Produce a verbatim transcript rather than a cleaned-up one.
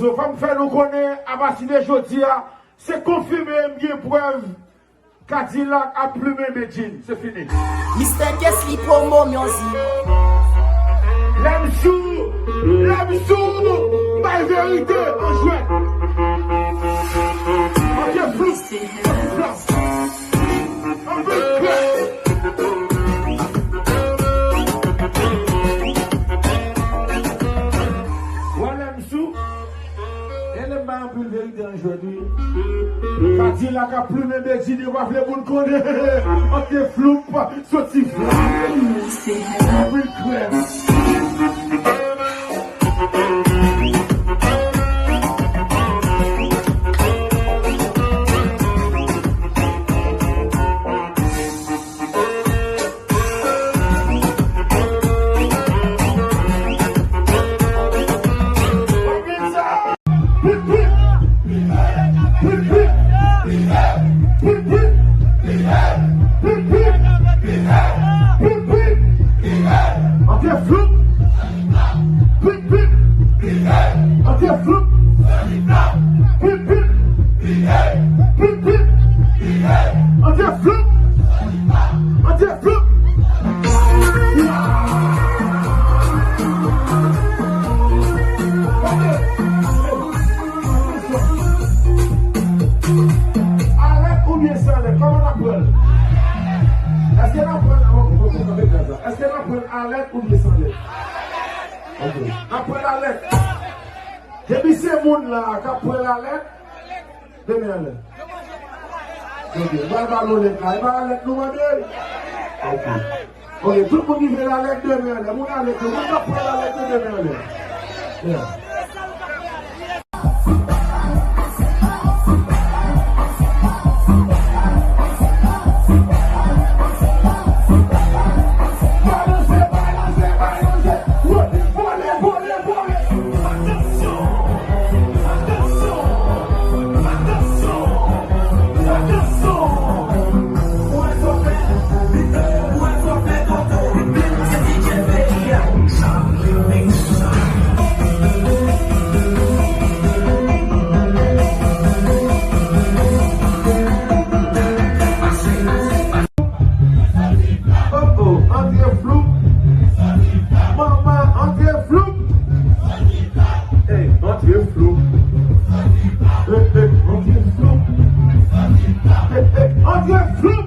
So, fò m fè nou konnen, apati de jodi a, se konfime, m gen prèv, Kadilak ap plimen Bedjine. Se fini. Mister Kesley promo music. Lè m sou, lè m sou, bay verite an jwèt. Ok, flou. Anpil klè. Wè lè m sou. E lè m bay anpil verite an jwèt wi. Kadilak ap plimen Bedjine, yo pa vle moun konnen. Ant de floup, soti flap. Anpil krèm. Antre floup. Pip, pip. Antre floup. Pip, pip. Pip, pip. Antre floup. Antre floup. Alèt oubyen san alèt? Kòman n ap pran l? Èske n ap pran l? Èske n ap pran l alèt oubyen san alèt? Ok. N ap pran l alèt. Depi se moun la a k ap pran l alèt, de men anlè. Ok. Ba, ba nou lèt la. E pa alèt nou mande? Ok. Ok, tout moun ki vle alèt, de men anlè. Moun alèt yo, moun k ap pran alèt yo, de men anlè. Yeah. Oh, oh, antre floup. Manman, antre floup. Hey, antre floup. Hey, hey, antre floup. Hey, hey, antre floup.